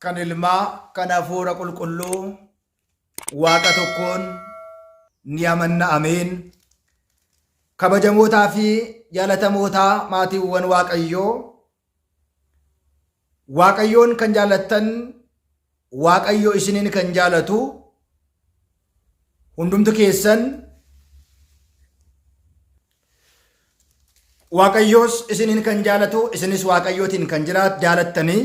kan Ilmaa, kan Hafuura Qulqulluu, Waaqa tokkoon ni amanna. Ameen. Kabajamootaa fi jaalatamootaa maatiiwwan Waaqayyoo, Waaqayyoon kan jaalattan, Waaqayyo isiniin kan jaalatu, hundumti keessan Waaqayyoos isiniin kan jaalatu, isinis Waaqayyootiin kan jiraat jaalattanii,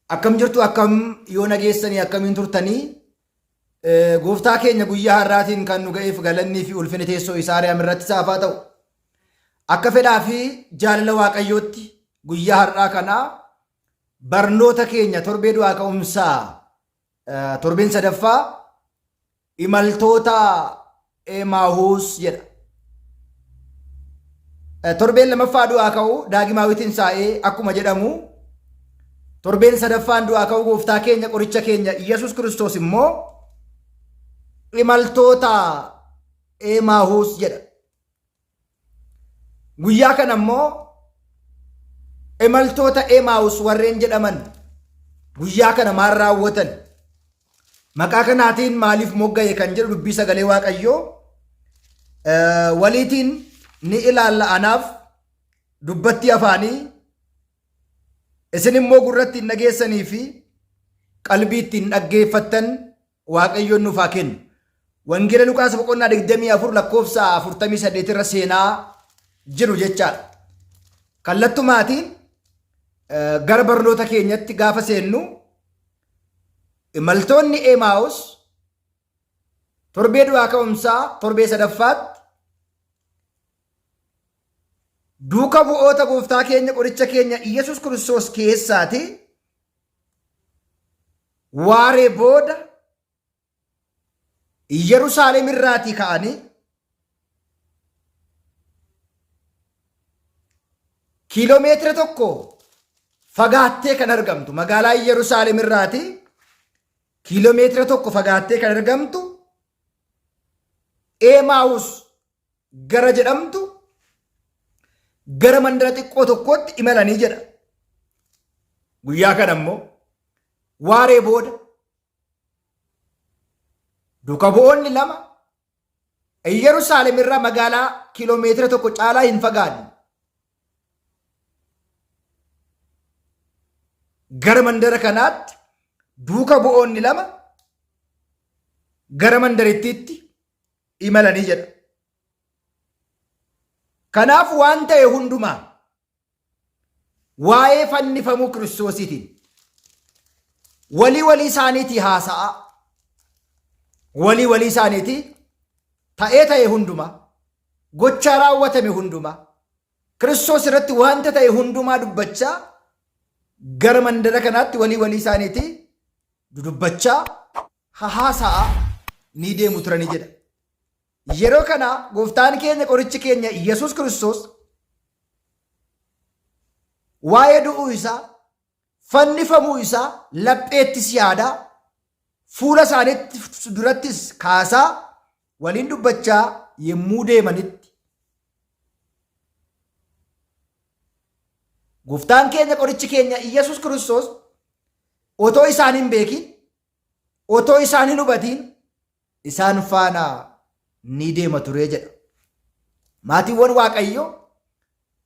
akkam jirtu, akkam yoo nageessanii, akkamiin turtanii? Gooftaa keenya guyyaa har'aatiin kan nu ga'eef galannii fi ulfini teessoo isaa Ariyaam irratti isaaf haa ta'u. Akka fedhaa fi jaalala Waaqayyootti guyyaa har'aa kana barnoota keenya torbee du'aa ka'umsaa torbeen sadaffaa imaltoota Emaahuus jedha. Torbeen lamaffaa du'aa ka'uu Daagimaawii Tinsaa'ee akkuma jedhamu torbeen sadaffaan du'aa ka'uu gooftaa keenya qoricha keenya Iyyasuus Kiristoos immoo imaltoota Emaahuus jedha. Guyyaa kana immoo imaltoota Emaawus warreen jedhaman guyyaa kana maal raawwatan? Maqaa kanaatiin maaliif mogga'e kan jedhu dubbii sagalee Waaqayyoo waliitiin ni ilaalla. Anaaf dubbatti afaanii, isin immoo gurratti hin dhageessanii fi qalbii ittiin dhaggeeffattan Waaqayyoon nuuf haa kennu. Wangeela Luqaas boqonnaa 24 lakkoofsa 48 irra seenaa jiru jechaadha. Kallattumaatiin gara barnoota keenyatti gaafa seennu, imaltoonni Emaa'us torbee du'aa ka'umsaa torbee sadaffaatti duuka bu'oota gooftaa keenya qoricha keenya Iyyasuus Kiristoos keessaati waaree booda Yerusaalem irraatii ka'anii kiiloomeetira tokko fagaattee kan argamtu magaalaa Yerusaalem irraatii kiiloomeetira tokko fagaattee kan argamtu Eemaawus gara jedhamtu gara mandara xiqqoo tokkootti imalanii jedha. Guyyaa kana immoo waaree booda duuka bu'oonni lama Yerusaalem irraa magaalaa kiiloomeetira tokko caalaa hin fagaanne gara mandara kanaatti duuka bu'oonni lama gara mandarittiitti imalanii jedha. Kanaaf waan ta'e hundumaa waa'ee fannifamuu Kiristoosiitiin walii walii isaaniitii haasa'aa, walii walii isaaniitii ta'ee ta'e hundumaa, gochaa raawwatame hundumaa, Kiristoos irratti wanta ta'e hundumaa dubbachaa gara mandara kanaatti walii walii isaaniitii dudubbachaa hahaasa'aa ni deemu turanii jedha. Yeroo kana gooftaan keenya qorichi keenya Yesuus Kiristoos waa'ee du'uu isaa, fannifamuu isaa lapheettis yaadaa, fuula isaaniitti durattis kaasaa waliin dubbachaa yommuu deemanitti gooftaan keenya qorichi keenya Yesuus Kiristoos otoo isaan hin beekin, otoo isaan hin hubatiin isaan faana ni deema ture jedha. Maatiiwwan Waaqayyoo,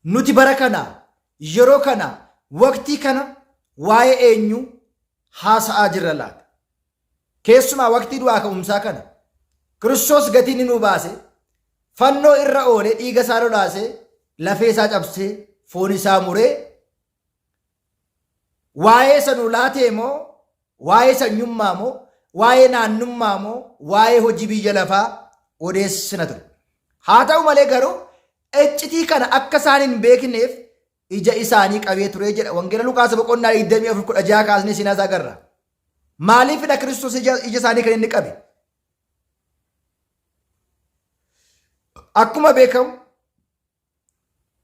nuti bara kana, yeroo kana, waqtii kana waa'ee eenyu haasa'aa jirra laata? Keessumaa waqtii du'aa ka'umsaa kana Kiristoos gatii inni nuu baase, fannoo irra oolee, dhiiga isaa lolaasee, lafee isaa cabsee, foon isaa muree, waa'ee isa nuu laatee moo, waa'ee sanyummaa moo, waa'ee naannummaa moo, waa'ee hojii biyya lafaa odeessina ture? Haa ta'u malee garuu iccitii kana akka isaan hin beekneef ija isaanii qabee ture jedha. Wangeela Luqaas boqonnaa 24 16 kaasnee seenaa isaa agarra. Maaliifidha Kiristoos ija isaanii kan inni qabe? Akkuma beekamu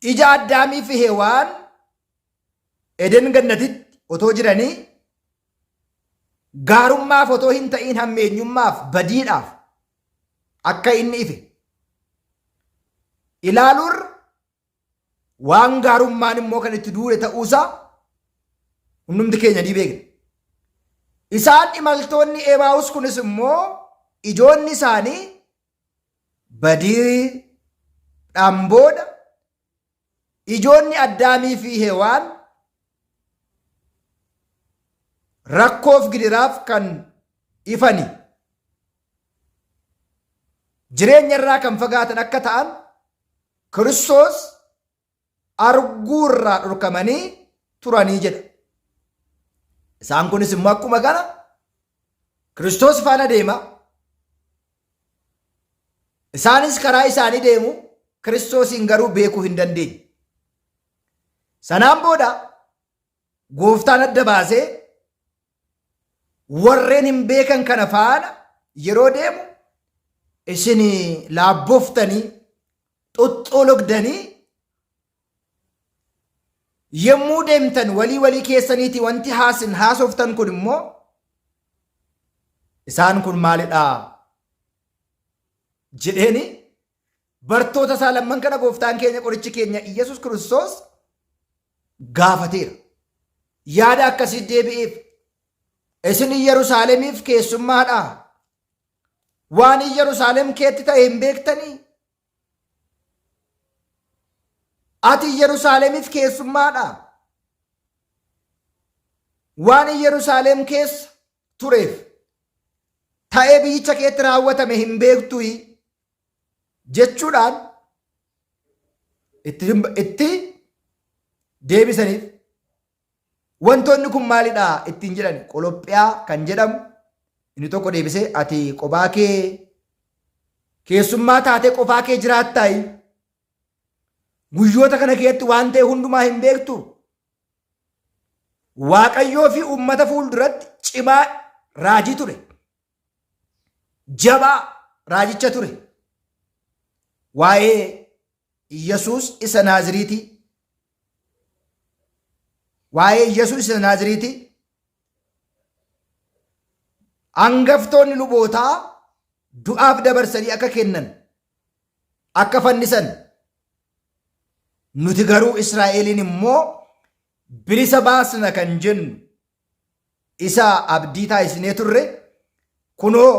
ija Addaamii fi Hewaan Eden gannatitti otoo jiranii gaarummaaf otoo hin ta'iin hammeenyummaaf, badiidhaaf akka inni ife ilaaluurra waan gaarummaan immoo kan itti duule ta'uusaa hundumti keenya ni beekna. Isaan imaltoonni Emaa'us kunis immoo ijoonni isaanii badiidhaan booda ijoonni Addaamii fi Hewaan rakkoof gidiraaf kan ifani jireenya irraa kan fagaatan akka ta'an Kiristoos arguu irraa dhorkamanii turanii jedha. Isaan kunis immoo akkuma kana Kiristoos faana deema. Isaanis karaa isaanii deemu Kiristoosiin garuu beekuu hin dandeenye. Sanaan booda gooftaan adda baasee warreen hin beekan kana faana yeroo deemu isin laabboftanii xoxxologdanii yommuu deemtan walii walii keessaniiti wanti haasin haasoftan kun immoo isaan kun maalidha jedheeni bartoota isaa lamman kana gooftaan keenya qorichi keenya Iyyasuus Kiristoos gaafateera. Yaada akkasii deebi'eef isin Yerusaalemiif keessummaadha. Waan Yerusaalem keetti ta'e hin beektanii? Ati Yerusaalemiif keessummaadha. Waan Yerusaalem keessa tureef ta'ee biyyicha keetti raawwatame hin beektuyi jechuudhaan itti deebisaniif. Wantoonni kun maalidha ittiin jedhan Qolophiyaa kan jedhamu inni tokko deebisee ati qophaa kee keessummaa taatee qofaa kee jiraattaayi guyyoota kana keessatti waan ta'e hundumaa hin beektu Waaqayyoo fi uummata fuulduratti cimaa raajii ture. Jabaa raajicha ture. Waa'ee Iyyasuus isa Naaziriitii. Waa'ee Iyyasuus isa Naaziriitii. Angaftoonni lubootaa du'aaf dabarsanii akka kennan, akka fannisan, nuti garuu Israa'eliin immoo bilisa baasna kan jennu isa abdii taasisnee turre kunoo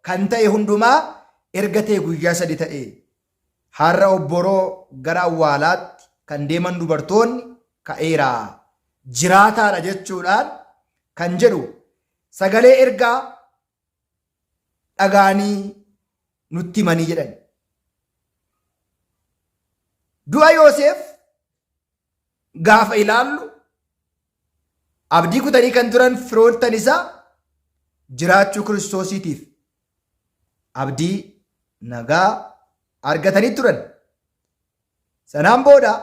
kan ta'e hundumaa erga ta'e guyyaa sadi ta'e har'a obboroo gara awwaalaatti kan deeman dubartoonni ka'eera jiraataadha jechuudhaan kan jedhu sagalee ergaa dhagaanii nutti himanii jedhan. Du'a Yooseef gaafa ilaallu abdii kutanii kan turan firoottan isaa jiraachuu Kiristoosiitiif abdii nagaa argatanii turan. Sanaan booda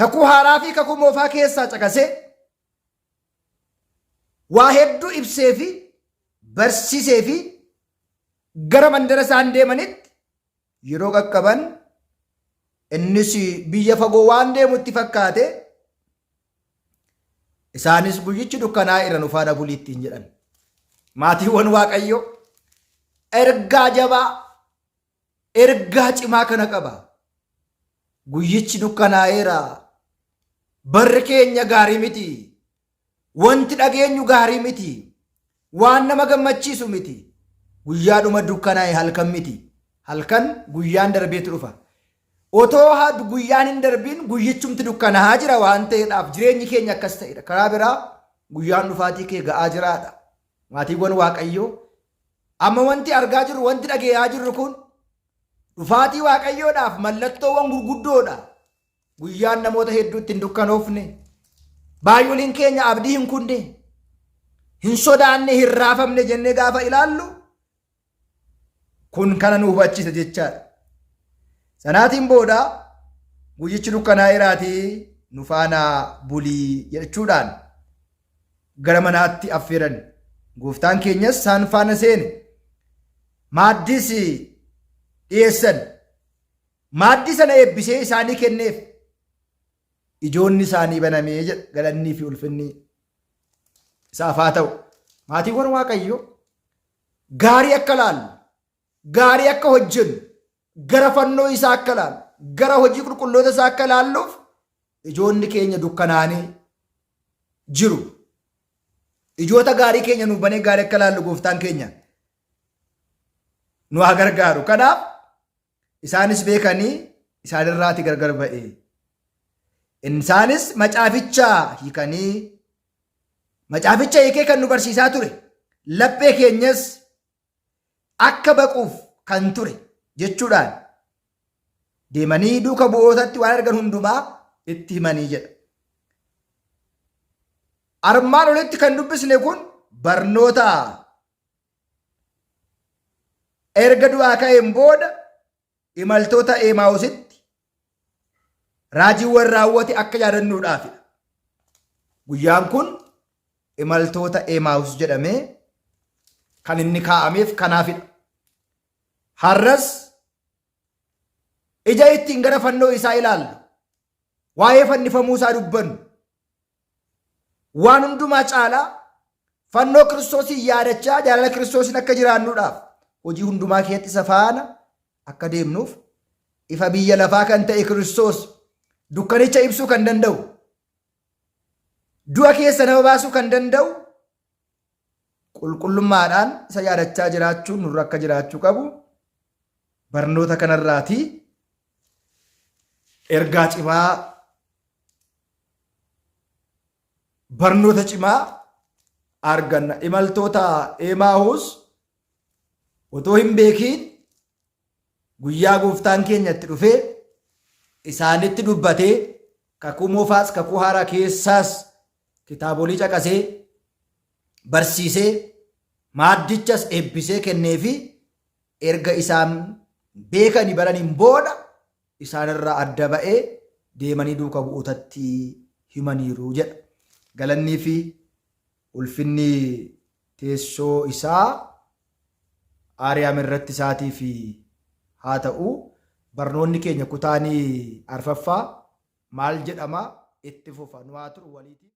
kakuu haaraa fi kakuu moofaa keessaa caqasee waa hedduu ibsee fi barsiisee fi gara mandara isaan deemanitti Yeroo qaqqaban innis biyya fagoo waan deemu itti fakkaate isaanis guyyichi dukkanaa irra nu faana bulii ittiin jedhan. Maatiiwwan Waaqayyoo ergaa jabaa ergaa cimaa kana qaba. Guyyichi dukkanaa'eera. Barri keenya gaarii miti. Wanti dhageenyu gaarii miti. Waan nama gammachiisu miti. Guyyaadhuma dukkanaa'e halkan miti. Halkan guyyaan darbeetu dhufa. Otoo guyyaan hin darbiin guyyichumti dukkanaa'aa jira waan ta'eedhaaf jireenyi keenya akkas ta'edha. Karaa biraa guyyaan dhufaatii kee ga'aa jiraadha. Maatiiwwan Waaqayyoo amma wanti argaa jirru wanti dhageeyaa jirru kun dhufaatii Waaqayyoodhaaf mallattoowwan gurguddoodha. Guyyaan namoota hedduutti hin dukkanoofne. Baay'oliin keenya abdii hin kunne, hin sodaanne, hin raafamne jennee gaafa ilaallu kun kana nu hubachiisa jechaadha. Sanaatiin booda guyyichi dukkanaa'eeraatii nu faana bulii jechuudhaan gara manaatti affeeran. Gooftaan keenyas isaan faana seene. Maaddis dhiyeessan. Maaddii sana eebbisee isaanii kenneef. Ijoonni isaanii banamee jedha galannii fi ulfinni isaaf haa ta'u. Maatiiwwan Waaqayyoo gaarii akka laallu, gaarii akka hojjennu, gara fannoo isaa akka laallu, gara hojii qulqulloota isaa akka laalluuf ijoonni keenya dukkanaanii jiru. Ijoota gaarii keenya nuuf banee gaarii akka laallu gooftaan keenya nu haa gargaaru. Kanaaf isaanis beekanii isaanirraati gargar ba'e. Isaanis macaaficha hiikanii macaaficha hiikee kan nu barsiisaa ture laphee keenyas akka baquuf kan ture jechuudhaan deemanii duuka bu'ootatti waan argan hundumaa itti himanii jedha. Armaan olitti kan dubbisne kun barnoota erga du'aa ka'een booda imaltoota Eemaawusitti raajiiwwan raawwate akka yaadannuudhaafidha. Guyyaan kun imaltoota Eemaawus jedhamee kan inni kaa'ameef kanaafidha. Har'as ija ittiin gara fannoo isaa ilaallu, waa'ee fannifamuu isaa dubbannu, waan hundumaa caalaa fannoo Kiristoosiin yaadachaa jaalala Kiristoosiin akka jiraannuudhaaf hojii hundumaa keessatti isa faana akka deemnuuf ifa biyya lafaa kan ta'e Kiristoos dukkanicha ibsuu kan danda'u, du'a keessa nama baasuu kan danda'u qulqullummaadhaan isa yaadachaa jiraachuun nurra akka jiraachuu qabu barnoota kanarraatii ergaa cimaa barnoota cimaa arganna. Imaltoota Emaahus otoo hin beekiin guyyaa gooftaan keenya itti dhufee isaanitti dubbatee kakuu moofaas kakuu haaraa keessaas kitaabolii caqasee barsiisee maaddichas eebbisee kenneefi erga isaan beekanii baraniin booda isaanirraa adda ba'ee deemanii duuka bu'ootatti himaniiru jedha. Galannii fi ulfinni teessoo isaa Aariyaam irratti isaatiif haa ta'u. Barnoonni keenya kutaanii arfaffaa maal jedhama itti fufa nu haa turu waliitiin.